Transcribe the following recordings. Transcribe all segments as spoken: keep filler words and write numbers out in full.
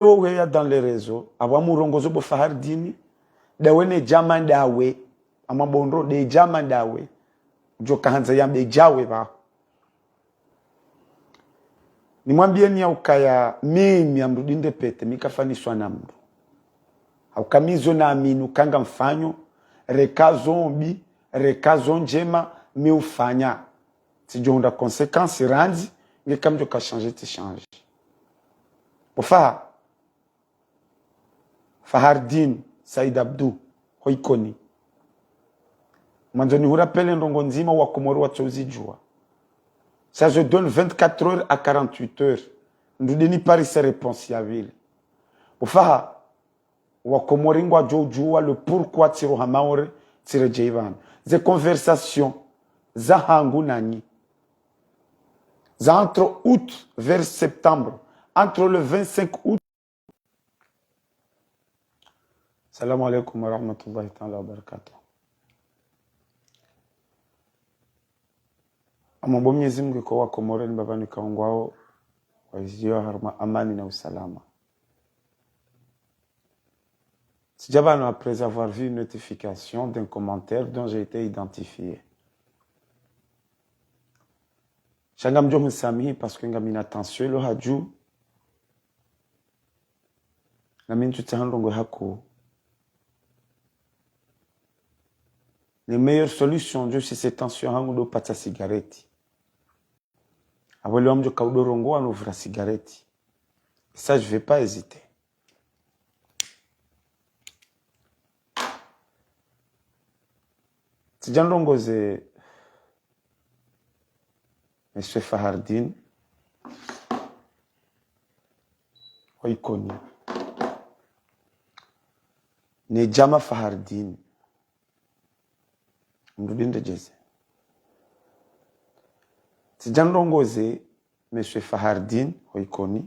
wo uheya dans les réseaux, apvo amurongozo bo Fahardini, ndawe ne djama ndawe, amabondro nde djama ndawe, djo kahandza yambe djawe pvaho. Nimwambiyeni ya ukaya mimi Amrudin Repete, mi kafaniswa na mndru. Hauka mi zo naamini uka ngamfanyo, reka zo mbi, reka zo ndjema, mi ufanya. Tsidjo hundra conséquence randzi, nge kamdjo ka changer tsi changer. Bo Faha, Fahardine Said Abdou, ho Ikoni. Mwandzo nihurapele ndrongo ndzima wa Komori watso uzidjuwa. Ça, je donne vingt-quatre heures à quarante-huit heures. Ndrudi niparise réponse ya pvili. Bo Faha, wa Komori ngwadjo udjuwa le pourquoi tsiroha Maore, tsiredjeyi pvanu. Ze conversation zahangu nanyi, za entre août vers septembre, entre le vingt-cinq août. Salam alaikum wa rahmatullahi ta'ala wa barakatuh. Amma bo Mnyezi Mungu ko wa Komori ni baba ni kaungwao, waizidjiwa harumwa amani na usalama. Tsidja pvanu après avoir vu une notification d'un commentaire dont j'ai été identifié. Sha ngamdjo hunisamihi parce que ngamina tension lo hadju. Na mi ntsutsaha ndrongo hakuu. Ne meilleure solution djo si se tension hangu ndo upatsa cigarette. Apvo leo mdjo kaudo rongowa no uvura cigarette. Ça, je vais pas hésiter. Tsidja ndrongoze Monsieur Fahardine ho Ikoni. Ne djama Fahardine. Mndru dinde djeze. Tsidja ndrongoze Monsieur Fahardine ho Ikoni,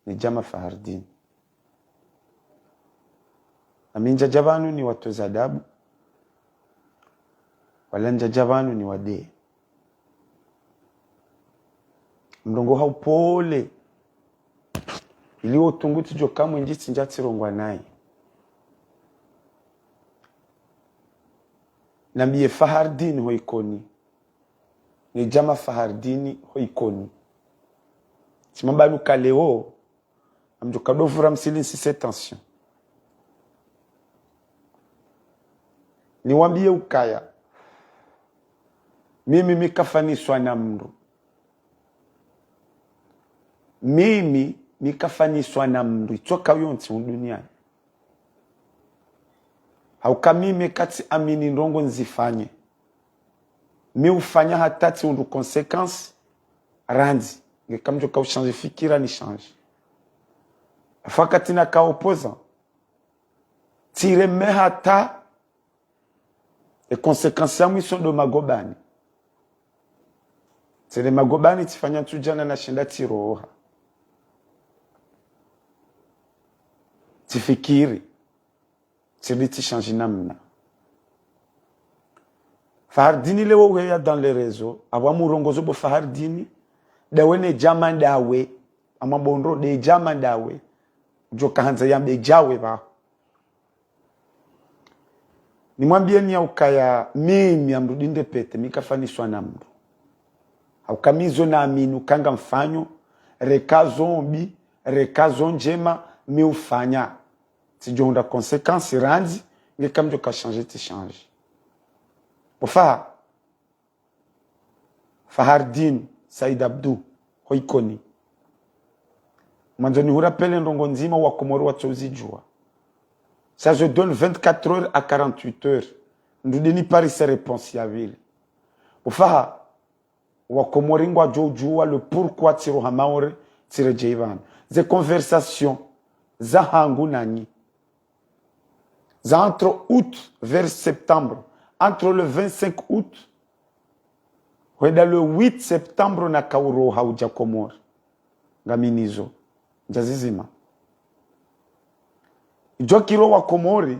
ne djama Fahardine. Ami ndjadja pvanu niwatoze adabu, wala ndjadja pvanu niwadeye. Mrongoha upole, ili wo utungu tsidjo kamwe ndji tsindja tsirongowa nayi. Nambiye Fahardine ho Ikoni, ne djama Fahardine ho Ikoni. Tsimwambanu ka leo, amdjo kado vura msili nsi se tension. Niwambiye ukaya, mimi mi kafaniswa na mndru. Mimi mi kafaniswa na mndru itsoka yontsi hunu duniani. Hauka mimi katsi amini ndrongo nzifanye. Mi ufanya hata tsi hundru conséquence randzi. Nge kamdjo ka uchange fikira ni change. Afakati na ka opposant, tsireme hata e conséquence ya mwiso ndo magobani. Tsende magobani tsifanya ntsudjana na shinda tsiroha. Tsifikiri. Tsirudi tsishanji namna. Fahardini leo uheya dans les réseaux, apvo amurongozo bo Fahardini, ndawe ne djama ndawe, amabondro nde djama ndawe, djo kahandza yambe djawe pvaho. Nimwambiyeni ya ukaya mimi Amrudin Repete, mi kafaniswa na mndru. Hauka mi zo naamini uka ngamfanyo, reka zo mbi, reka zo ndjema, mi ufanya. Tsidjo hundra conséquence randzi, nge kamdjo ka changer tsi changer. Bo Faha, Fahardine Said Abdou, ho Ikoni. Mwandzo nihurapele ndrongo ndzima wa Komori watso uzidjuwa. Ça, je donne vingt-quatre heures à quarante-huit heures. Ndrudi niparise réponse ya pvili. Bo Faha, wa Komori ngwadjo udjuwa le pourquoi tsiroha Maore, tsiredjeyi pvanu. Ze conversation zahangu nanyi, za entre août vers septembre, entre le vingt-cinq août hwenda le huit septembre na kauroha udja Komori. Ngaminizo ndja zizima. Idjo kiro wa Komori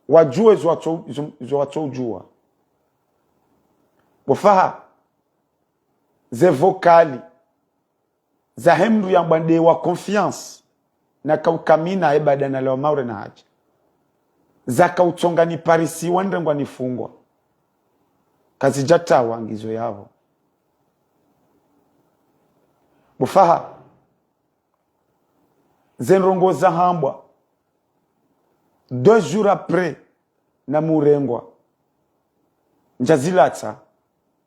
wadjuwe zo watso, zo, zo watso udjuwa. Bo Faha, ze vocal zahe mndru yambwa nde wa confiance, na kaukamina ebada na lawa maure na hadja. Za kautsonga niparisiwa nirengwa nifungwa. Kazidjatawa ngizo yapvo. Bo Faha, ze ndrongoo zahambwa, deux jours après, na murengwa. Ndjazilatsa,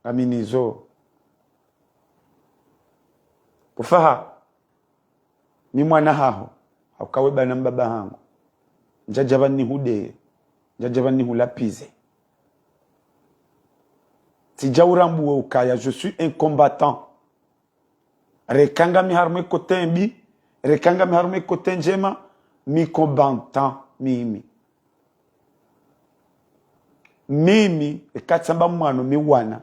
ngaminizo. Bo Faha, mi mwana haho, hauka we bana mbaba hangu. Ndjadja pvanu nihudeye, ndjadja pvanu nihulapvize. Tsidja urambuwe ukaya, je suis un combattant. Reka ngami harumwa ye côté mbi, reka ngami harumwa ye côté ndjema, mi combattant mimi. Mimi, reka tsamba mwano mi wana.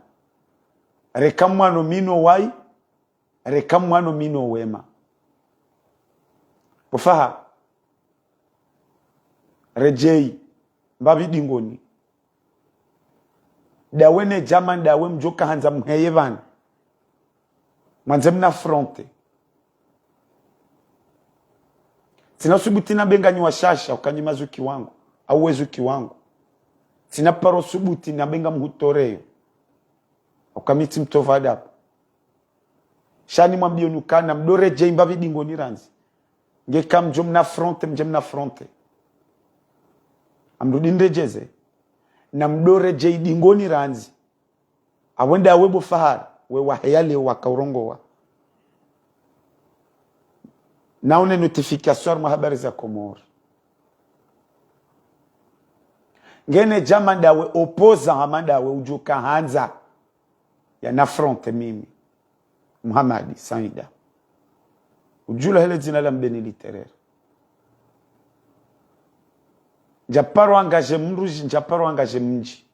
Reka mwano mi no wayi, reka mwano mi no wema. Bo Faha, redjeyi, mbapvi dingoni. Ndawe ne djama ndawe mdjoka handza mheye pvanu. Mwandze mna affronter. Tsina subuti nambe nganyi washasha, uka nyi mazuki wangu, au wezuki wangu. Tsina paro subuti nambe ngamhutoreyo. Uka mi tsi mtsovu adabu. Sha nimwambiyeni ukana mdo redjeyi mbapvi dingoni randzi. Nge ka mdjo mna affronter, mdje mna affronter. Amrudi niredjeze. Na mdo redjeyi dingoni randzi. Awe ndawe bo Fahari, we waheya leo waka urongowa. Na une notification harumwa habari za Komori. Nge ne djama ndawe opposant hama ndawe udjoka handza ya na affronter mimi. Muhamadi Saida. Udjula hele dzina la Mbeni littéraire. Ndjaparo engagé mdru, ndjaparo engagé mdji.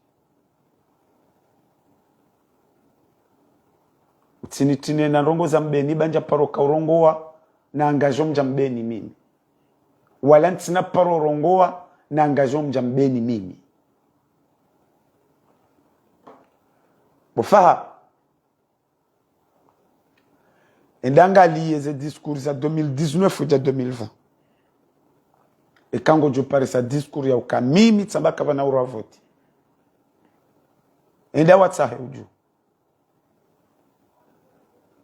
Utsini tine na ndrongoo za Mbeni, ba ndjaparo ka urongowa na engagé mdja Mbeni mimi. Wala ntsina paro rongowa na engagé mdja Mbeni mimi. Bo Faha, enda angaliye ze discours za deux mille dix-neuf hudja deux mille vingt. Eka ngodjo parisa discours ya uka mimi tsamba kapvana urwa voti. Enda watsahe udju.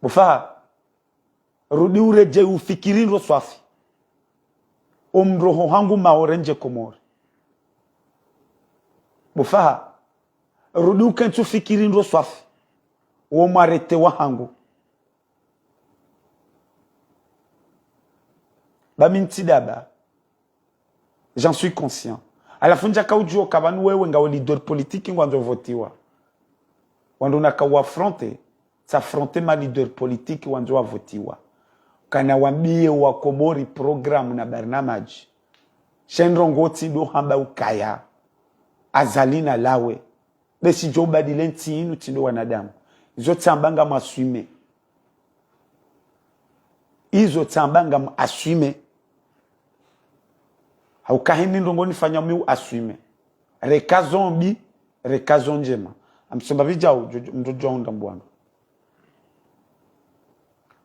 Bo Faha, rudi uredjeyi ufikiri ndro swafi. Omroho hangu maore ndje Komori. Bo Faha, rudi ukentsi ufikiri ndro swafi. Wo mwarete wa hangu. Ba mi ntsi daba. J'en suis conscient. Halafu ndjaka udjuwa uka pvanu wewe ngawe leader politique ngwandzo votiwa. Wandru naka u affronter, tsa affronter ma leader politique wandzo wavotiwa. Kana wambiye wa Komori programme na barnamaji. She ndrongoo tsi ndo hamba ukaya. Azali na lawe. Be tsi djo ubadili ntsi inu tsi ndo wanadamu. Izo tsamba ngamu assumer. Izo tsamba ngamu assumer. Hauka heni ndrongoo nifanya mi u assumer. Reka zo mbi, reka zo ndjema. Amsomba pvidjau, djo, djo, mdru djo unda mbwano.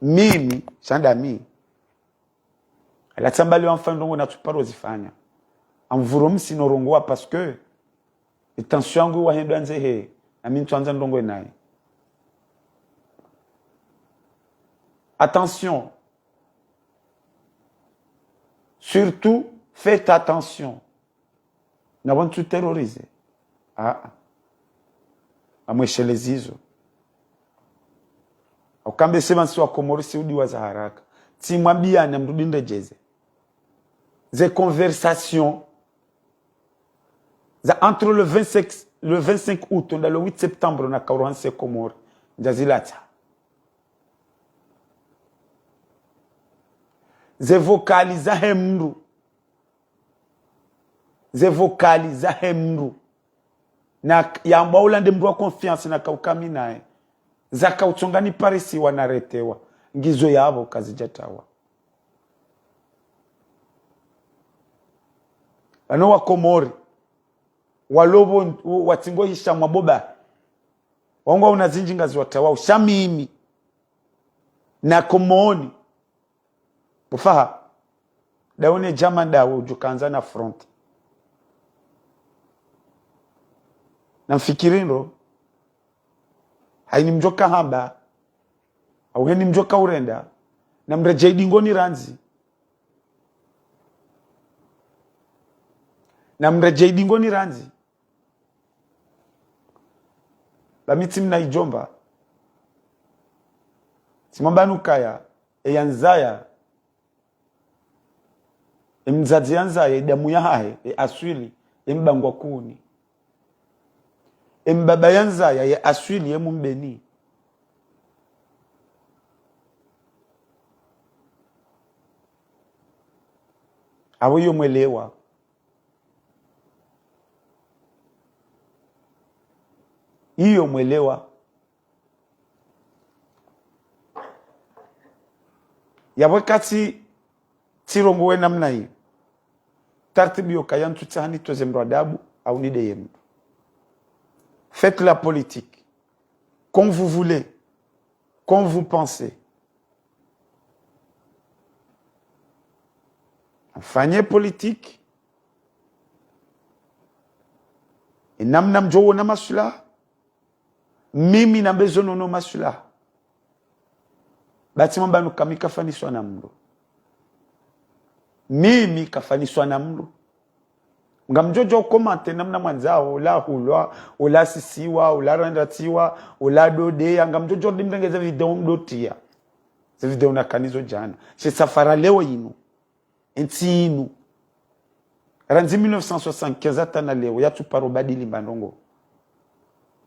Mimi, sha nda mi. Ala tsamba leo amfanya ndrongoo na tsuparo zifanya. Amvuro msino rongowa parce que e tension yangu iwahendo andze he, na mi ntsuandza ndrongoo naye. Attention. Surtout, faites attention. Na wantsu terroriser. Ah, ah. Amweshelezi izo. Ukambe se pvantsi wa Komori si udiwa za haraka. Tsi mwambiyana mrudi niredjeze. Ze conversation za entre le vingt-cinq, le vingt-cinq août, nda le huit septembre naka uroha ntsi Komori. Ndjazilatsa. Ze vocal zahe mdru. Ze vocal zahe mdru. Na k-, yambwa ula nde mdru wa confiance naka uka mi naye. Zaka utsonga niparisiwa naretewa. Ngizo yapvo kazidjatawa. Pvanu wa Komori. Walo pvo, watsingo hisha mwa boba. Wangu una zindji ngaziwatawa. Usha mimi. Na Komori. Bo Faha. Dawo ne djama dawo udjo kandza na front. Na mfikiri ndro, hayini mdjo kahamba, au heni mdjo kaurenda, na mredjei dingoni randzi. Na mredjei dingoni randzi. Ba mi tsi mna idjomba. Tsimwamba nukaya, e yandzaya, e mdzadze yandzaya, e damu yahahe, e aswili, e mbangwa kuni. E mbaba yandzaya, e aswili, e mumbeni. Awe yo mwelewa. Iyo mwelewa. Yapvo katsi tsirongowe namna iyo. Tartibu yo kaya ntsu tsaha nitoze mdru adabu, au nideye mdru. Faites la politique. Comme vous voulez. Comme vous pensez. Mfanye politique. E namna mdjo wona maswilaha. Mimi nambe zo nono maswilaha. Ba tsimwamba nuka mi kafaniswa na mdru. Mimi kafaniswa na mdru. Ngamdjo djo commenter namna mwandzao, ola hulwa, ola sisiwa, ola randratsiwa, ola dodeya, ngamdjo djo dimrenge ze video mdotiya. Ze video nakanizo djana. She safara leo inu. Entsi inu. Randzi mille neuf cent soixante-quinze hata na leo, yatsuparo badili mbandrongo.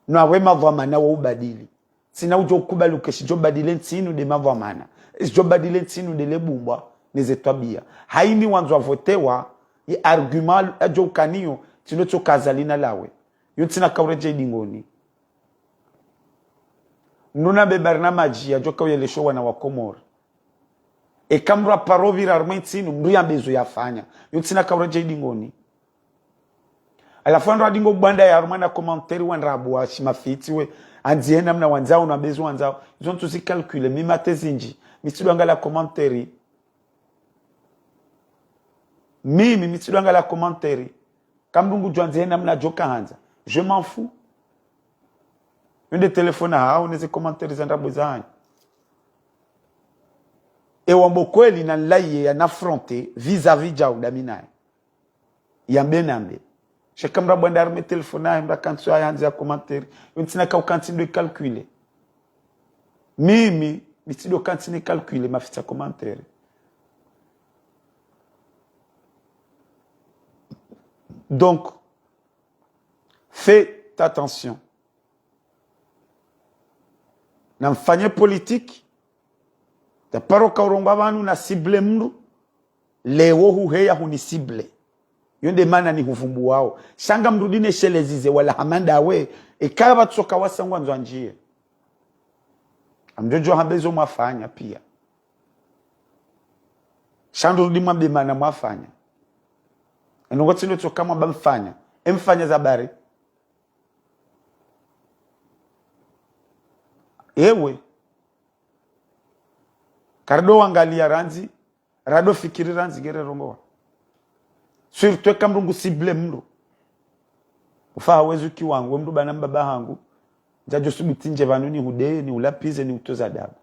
No awe madhwamana wa ubadili. Tsina udjo ukubali uke shidjo badile ntsi inu nde madhwamana. Shidjo badile ntsi inu nde le bumbwa, ne ze twabiya. Hayini wandzwa votewa, ye argument adjo ukaniyo, tsino tsoka Azali na lawe. Yo ntsina kauredjei dingoni. Mdru nambe barnamadji yadjo kauyelesho wana wa Komori. Eka mdru aparo pvira harumwa entsi inu, mdru yambe zo yafanya. Yo ntsina kauredjei dingoni. Halafu wandru wadingo bwanda ya harumwa na commentaire wandru abu wa shimafitsi we. Andzi ye namna wandzao, na bezo wandzao. Izo ntsu zi calculer, mi mate zindji. Mi tsidjo angalia commentaire. Mimi, mi tsidjo angalia commentaire. Ka mdru ngudjo andzi ye namna djo kahandza. Je m'en fous. Yo nde téléphone haho, ne ze commentaire za ndrabo zahanyu. E wambo kweli na nlaiye ya na affronter vis-à-vis djau dami naye. Yambe nambe. Sheka mdru abwanda harumwa téléphone yahe mdru akantsi ya handzi ya commentaire. Yo ntsina kaukantsi ndo i calculer. Mimi, mi tsidjo kantsi ni calculer mafitsi ya commentaire. Donc, faites attention. Na mfanye politique, ta paro kaurongoa pvanu na cible mdru, leo huheya huni cible. Yo nde mana ni huvumbuwao. Sha ngamdjo dine shelezize wala hama ndawe, eka pvatsoka wasa ngwandzo andjiye. Ngamdjo djo hambe zo mwafanya piya. Sha ndo rudi mwambe mana mwafanya. Eno ngo tsindo tsoka mwamba mfanya. E mfanya za bari. Ewe. Karido wangalia randzi, rado fikiri randzi ngere rongoa. Surtout eka mdru ngu cible mdru. Ufaha wezu ki wangu, we mdru bana mbaba hangu. Ndjadjo subuti ndje pvanu ni hudeye, ni ulapvize, ni utoza adabu.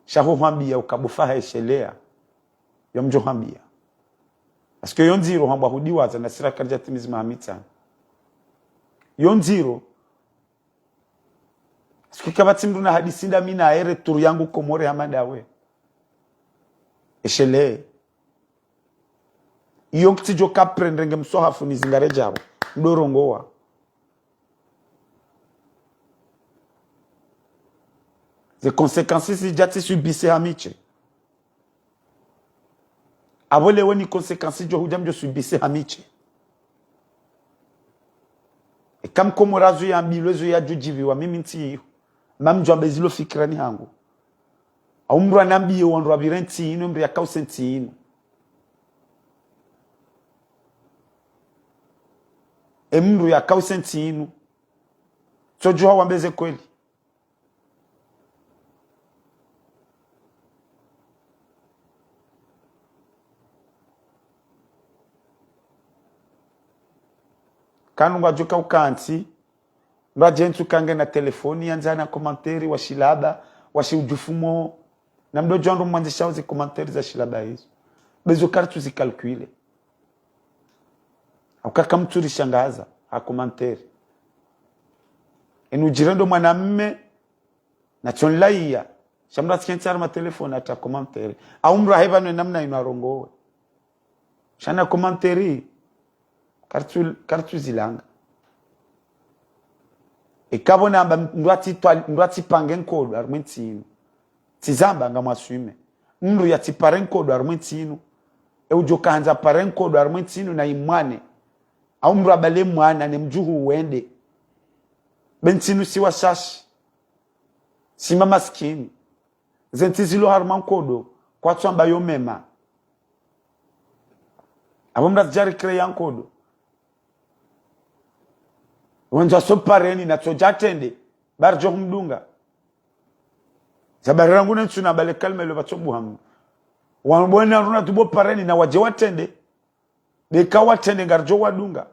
Sha ho hwambiya uka bo faha eshelea. Yo mdjo hwambiya. Parce que yo ndziro hambwa hudiwaza na sira karidja timizi maha mitsanu. Yo ndziro. Parce que kapvatsi mdru na hadisi ndami na ye retour yangu Komori hama ndawe. Eshelee. Iyo ntsidjo ka prendre nge mswahafu nizingare djapvo. Ndo rongoa. Ze conséquences zidja tsi subisse ha mi she. Apvo lewo ni conséquences djo hudja mdjo subisse ha mi she. Eka mkomori azo yambilwe zo yadjo djiviwa mimi ntsi iyo. Mamdjo ambe zilo fikirani hangu. Au mdru anambiye wandru wapvire ntsi inu, mdru yakause ntsi inu. E mdru yakause ntsi inu. Tsodjuha wambe ze kweli. Kanu ngwadjo ka ukantsi, mradje ntsu kange na telefoni, yandza na commentaire wa shilaba, wa shiudjufumo. Na mdodjo wandru mwandzishao ze commentaire za shilaba hizo. Bezo karitsu zi calculer. Au kaka mtsurishangaza, ha commentaire. Enu djirendo mwanamme, na tso nlaiya. Sha mdru atsikentsi harumwa telefoni hata commentaire. Au mdru ahepva nwe namna inu arongowe. Sha na commentaire. Karitsu, karitsu zilanga. Eka pvo namba mdru atsi twa-, mdru atsipange nkodo harumwa entsi inu. Tsizamba ngamwaswime. Mdru yatsipare nkodo harumwa entsi inu. E udjo kahandza pare nkodo harumwa entsi inu na imwane. Au mdru abale mwana ne mdjuhu wende. Be ntsi inu si washashi. Si mamasikini. Ze ntsi zilo harumwa nkodo, kwatsu amba yo mema. Apvo mdru atsidja recréer nkodo. Wandzo so pareni na tso dja trende, ba ridjo humdunga. Za barira nguna ntsu na bale kalima ilo pvatso buhamu. Wanu bwana runa tubo pareni na wadje watrende. Beka watrende ngaridjo wadunga.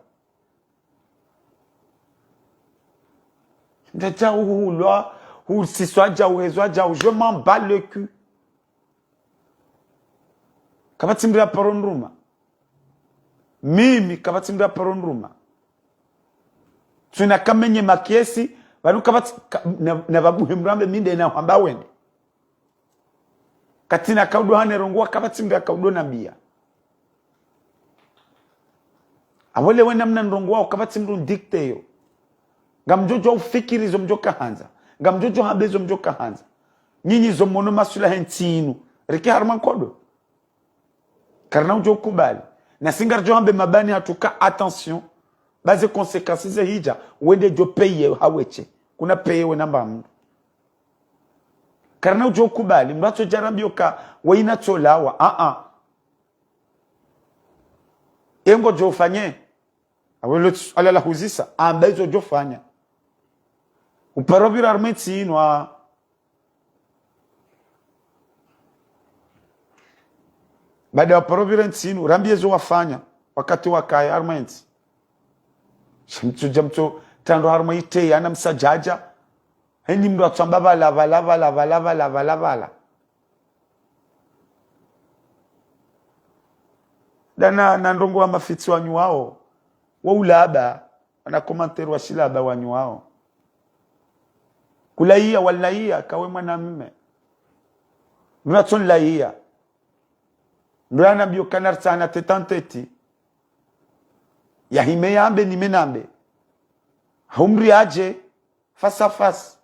Ndadja uhulwa, husiswa dja, uhezwa dja, je m'en bats le cul. Kapvatsi mdru ya paro ndruma. Mimi, kapvatsi mdru ya paro ndruma. Tsuna kamenye makesi, pvanu kapvatsi, ka-, na, na pvabuhe mdru ambe mi nde na hwamba wende. Katsina kaudo hane rongowa, kapvatsi mdru akaudo nambiya. Apvo le we namna nrongowa, kapvatsi mdru ndikteyo. Ngamdjodjo ufikiri zo mdjo kahandza. Ngamdjodjo hambe zo mdjo kahandza. Nyinyi zo mono maswilaha entsi inu. Rike harumwa nkodo. Karina udjo ukubali. Na si ngaridjo hambe mabani hatru ka attention. Ba ze conséquences ze hidja, wende djo payer hawetshe. Kuna payer we namba mdru. Karina udjo ukubali, mdru atso dja rambiyo ka, wayina tsolawa, a, a. Engo djo ufanye. Awe lo tsu-, ala la huzisa, amba izo djo fanya. Uparo pvira harumwa entsi inu, a. Baada waparo pvira entsi inu, rambiye zo wafanya, wakati wakaya harumwa entsi. Sha mtsudja mtso, tando harumwa ite, ana msadjadja. Heni mdru atsamba pvala, pvala, pvala. Dana, na ndrongo wa mafitsi wanyu wao. Wa ulaba, ana commentaire wa shilaba wanyu wao. Kulaiya, walaiya, kawe mwanamme. Mdru atso nlaiya. Mdru anambiyo kana ritsana tete en tete. Yahime yambe, nime nambe. Hau mdru yadje, face à face.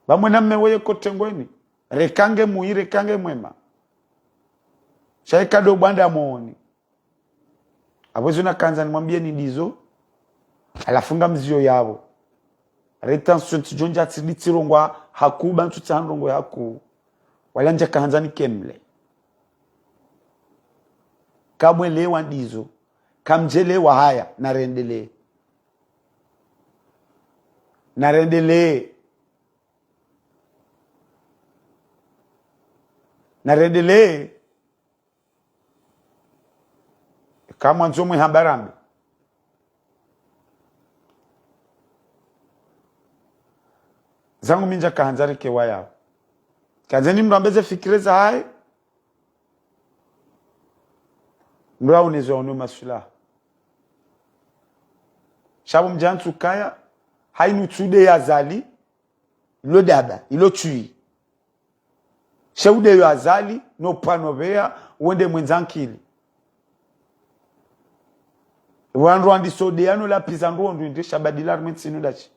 Ba mwanamme weye kotrengweni. Rekange mwi, rekange mwema. Sha eka do bwanda moni. Apvo zo nakandza nimwambiyeni ndizo. Halafu ngamziyo yapvo. Rétention tsidjo ndja tsi-, nditsirongowa hakuu, ba ntsutsaha ndrongo hakuu. Wala ndjakahandza nikemle. Kamwelewa ndizo. Kamdjelewa haya, narendelee. Narendelee. Narendelee. Kamwandzo mwe hamba rambe. Zangu mi ndjakahandza rike waya. Kandzeni mdru ambe ze fikira zahahe. Mdru aone zo yaone maswilaha. Sha pvo mdja ntsu kaya, hayinu tsude ya Azali, ilo daba, ilo tswi. Sha ude yo Azali, no pvano pveya, wende mwendza nkili. Wandru wandisa ude yano lapviza ndrongo ndri sha badila harumwa entsi inu ndatsi.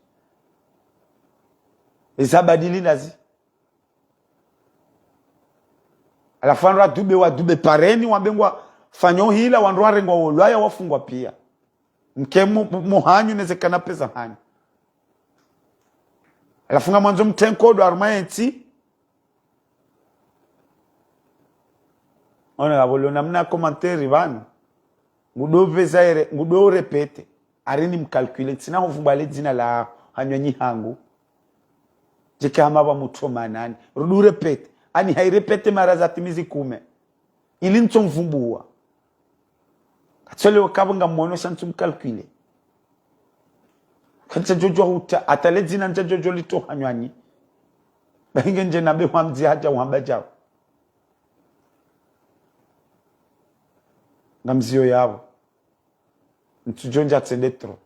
Eza badili ndazi. Halafu wandru wadube, wadube pareni, wambe ngwafanyao hila, wandru warengwa wolwaya, wafungwa piya. Mke mu-, mu-, muhanyu neze kana pesa hanyu. Halafu ngamwandzo mtrenkodo harumwa entsi. Ona ngapvo lo namna commentaire pvanu. Ngudo pveza ere, ngudo répéter. Ari nimcalculer, ntsina hovu mbwale dzina la hanywanyi hangu. Djeke hama pvwa mutro manani. Rudu répéter. Ani hayi répéter mara za timizi kume. Ili ntso mvumbuwa. Atsole wekapvo ngamwono sha ntsu mcalculer. Kantsa djodjo huta, hata le dzina ntsa djodjo litowa hanywanyi. Bahi nge ndje na be hwamdzi hadja uhamba djao. Ngamziyo yapvo. Ntsudjo ndja tsende trop.